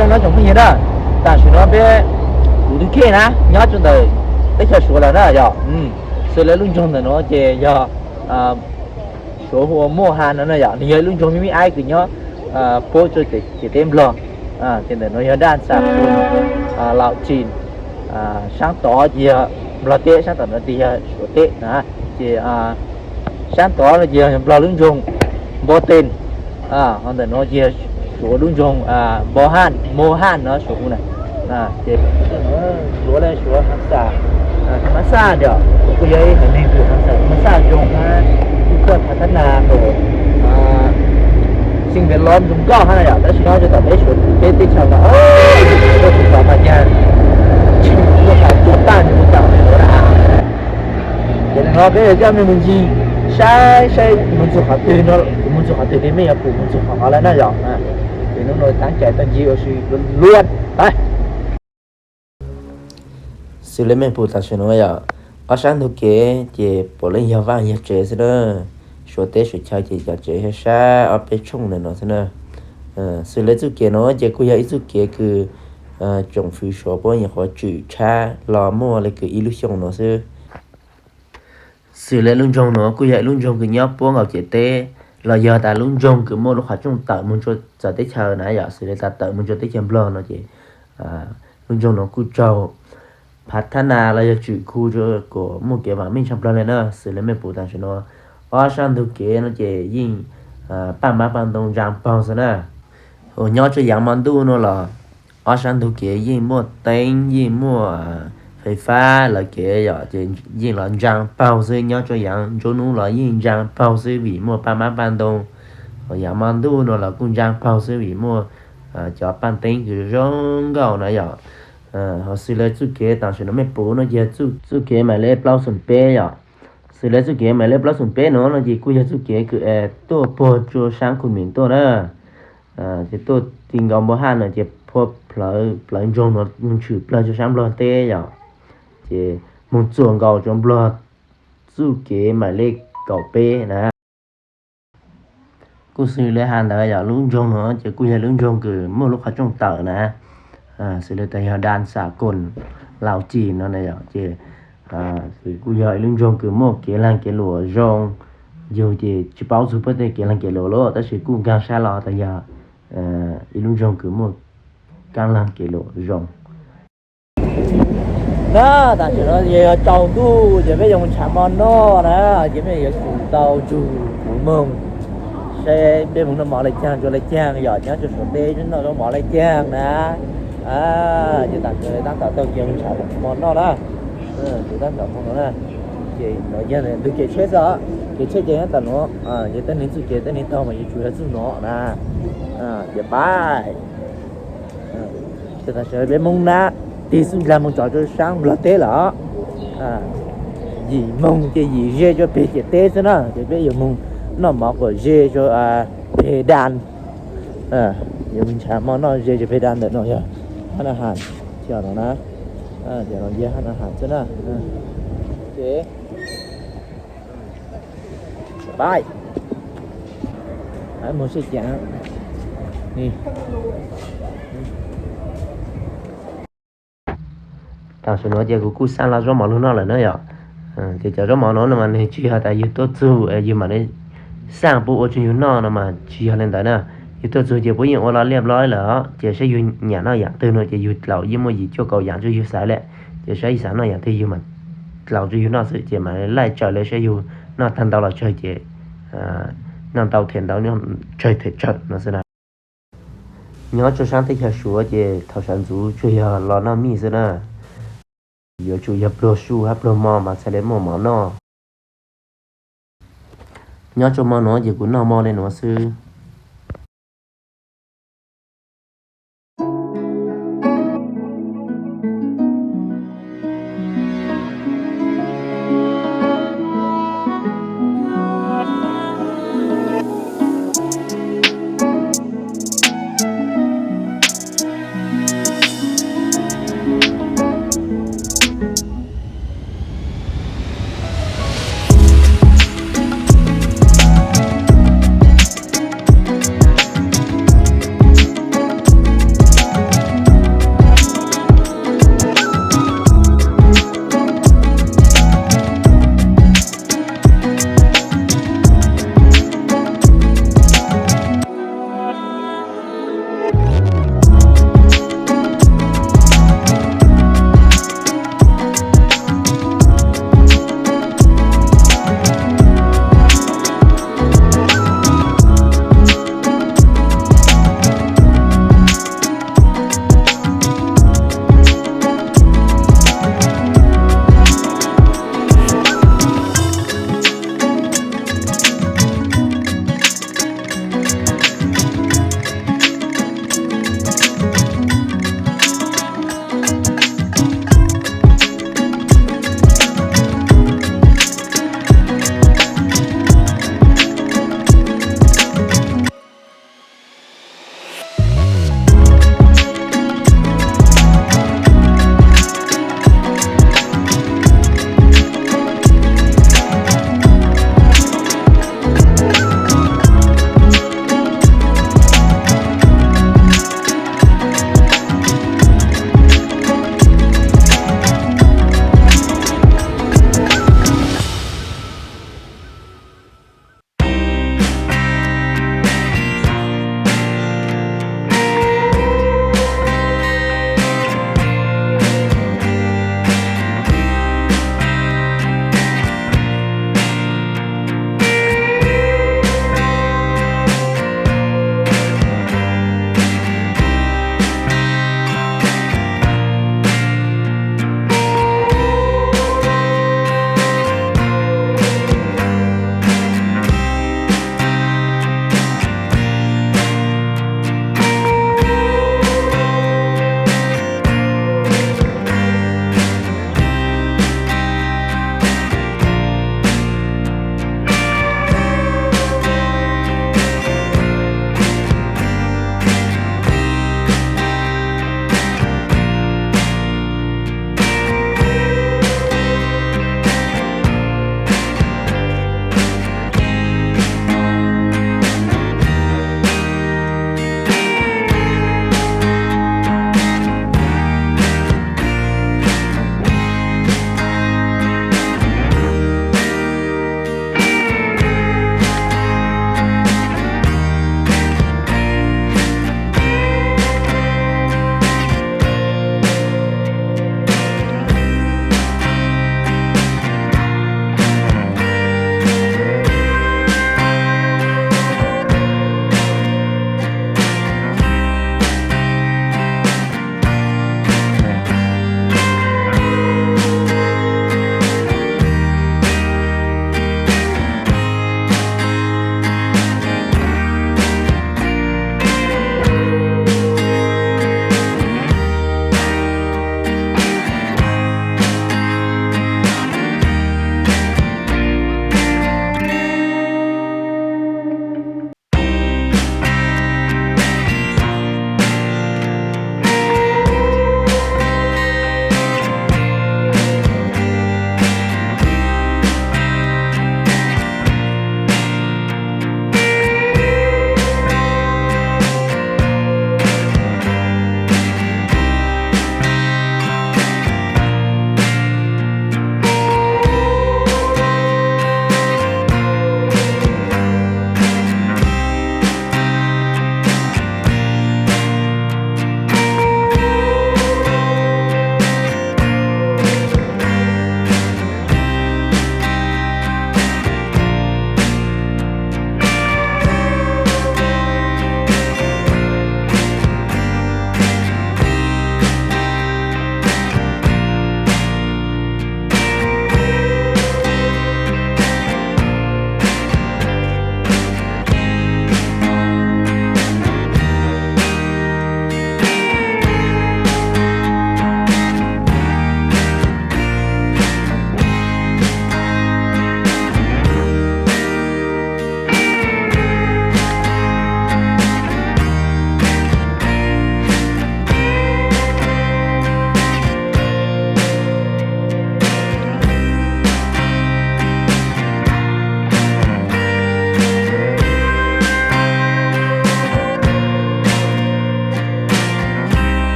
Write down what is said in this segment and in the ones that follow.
Nyob zoo tsoom phooj ywg na, tam sim no peb, kuv tus kheej na nyob rau ntawm teb chaws Suav lawm na yom. Xws li lub nroog ntawm no ces yog Suav hu ua Muaj Ha no na yom, nws yog ib lub nroog me me aib kws nyob puab rau ciam teb Nplog. Ces ntawm no yog Daj Xa Pun, Laus Tsis, sab tod ces yog Nplog teb, sab tom no ces yog Suav teb na. Ces sab tod no ces yog Nplog lub nroog Npo Tes, ho ntawm no ces yog Suav lub nroog Npo Haj, Mo Haj no Suav hu na. Ces Suav le Suav Hav Xas, Hav Xas yom, kuj yog ib haiv neeg kws Hav Xas, Hav Xas zoo na, kuj koj thav thab nas hauv xeev Npes Los zoo nkauj hab na yom, tab sis no cov tom peb Suav peb teb chaws no, koj tsis tau mas yag tsis muaj qhov tuaj tag nws kuj tau li ua dab. Ces no peb yuav coj mej mus ncig saib saib mus txug qhov twg no, mus txug qhov twg ces mej yuav pum mus txug qhov qhov lawm na yom. Ces hnub no tab cais tau ncig ua si luaj. Xws li mej pum tam sim no yom, ob sab ntug kev ces puav leej yog vaj yog tsev xwb na. Suav teb Suav chaw ces cov tsev sab ob peb tshooj ntawm no xwb na. Xws li txuj kev no ces kuj yog ib txuj kev kws tsoom fwv Suav puab nyuam qhuav tswm tshab los muaj le kws ib lub xyoo no xwb. Xws li lub nroog no kuj yog ib lub nroog kws nyob puab nkaus ciam teb, los yog tas lub nroog kws muaj lub qhov rooj tawm mus rua txawv teb chaws na yom, xws li tas tawm mus rua teb chaws Nplog no ces lub nroog no kuj raug phav thab nas los yog tswm khu rua kom muaj kev vam meej tshaj plawg le na. Xws li mej pum tam sim no ob sab ntug kev no ces yeej paj mab paj ntoo ntsaa paug xwb na. Nyob rua yaav mo ntuj no los ob sab ntug kev yeej muaj teeb, yeej muaj fais fab lawv kev yom, ces yeej los ntsaa paug xwb. Nyob rua yaav nruab nub los yeej ntsaa paug xwb vim muaj paj mab paj ntoo. Ho yaav mo ntuj no los kuj ntsaa paug xwb vim muaj cov paj teeb kws zoo nkauj na yom. Ho xws li txuj kev tam sim no mej pum no ces txuj kev maim lej plaub xoom peb yom. Xws li txuj kev maim lej plaub xoom peb no no ces kuj yog txuj kev kws tuaj puag rua saab Khu Mim tuaj na. Ces tuaj ti nkaus Npau Haj no ces puag plawv nroog no moog tshwm plawg rua saab Nplog teb yom. Ces moog txuas nkaus rua Nplog txuj kev maim lej kaum peb na. Kuj xws li has ntawd yog lub nroog no ces kuj yog lub nroog kws muaj lub qhov rooj tawm na. Xws li tas yog Dan Xa Koos Laus Cim no na yom, ces kuj yog ib lub nroog kws muaj kev laag kev luam zoo. Yug ces tsis paub txug puab tej kev laag kev luam lawm, tab sis kuj nkaag sab los tas yog ib lub nroog kws muaj kaab laag kev luam zoo. Na, tam sim no ces yog tsaus ntuj ces peb yuav mus ntshav mov noj na, ces peb yuav tsum tau ntsug kuv moog saib peb moog noj mov le caag rua le caag, yog nyob rua Suav teb noj mov le caag na. Ces tam sim no tab tom taug kev mus ntshav mov noj na. Tab tom moog no na, ces no yog ntug kev tsheb xwb, kev tsheb ces nyob tom nuav, ces tej neeg txuj kev tej neeg taug mas yuav tsum yog txuj nuav na. Ces pab Ces tam sim no peb Moob Nab tig xub ndlag moog txog rua saab Nplog teb lawm. Yim moog ces yim ze rua peg ciam teb xwb na, ces peb yuav moog noj mov kuas ze rua peg daan. Yuav moog ntshav mov noj ze rua peg daan ntawm no yog hab na has, no na, ces no yog hab na has xwb na. Ces pab moog sib cav. Tam sim no ces kuv kuj xaj lug zaub mov lug noj lawm na yom. Ces cov zaub mov no no mas nwg tsis yog tas yug tuaj txug yug mam li xaj puab ua rua yug noj no mas tsis yog le ntawd na. Yug tuaj txug ces puab yeej ua lug liaj lug lawm, ces saib yug nyam noj yaam twg no ces yug dlaus yeej muaj yim cuaj kaum yaam rua yug xaiv lawm. Ces saib yug xav noj yaam twg yug mam dlaus rua yug noj xwb, ces mam laij tsawv le saib yug noj tag ntau los tsawg ces noj ntau them ntau, tsawg them tsawg no xwb na. Nyob rua saab teb chaws Suav ces thaum sawv ntxuv tsuas yog los noj mij xwb na. Yuav tsum yog pluag su hab pluag mo mas txhad le muaj mov noj. Nyob rua mo nuav ces kuv noj mo le nuav xwb.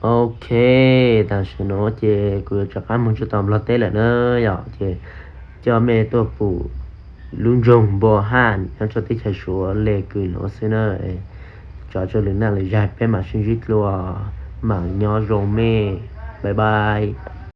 Ok, tam sim no ces kuv yuav rov qab mus tsuj tom Nplog teb lawm na yom, ces coj mej tuaj pum lub nroog Npo Haj nyob rau teb chaws Suav le kws nuav xwb na. Tso tsua lwm naj lwm zag peb mam sib ntsib dlua, mam nyob zoo mej, bye bye.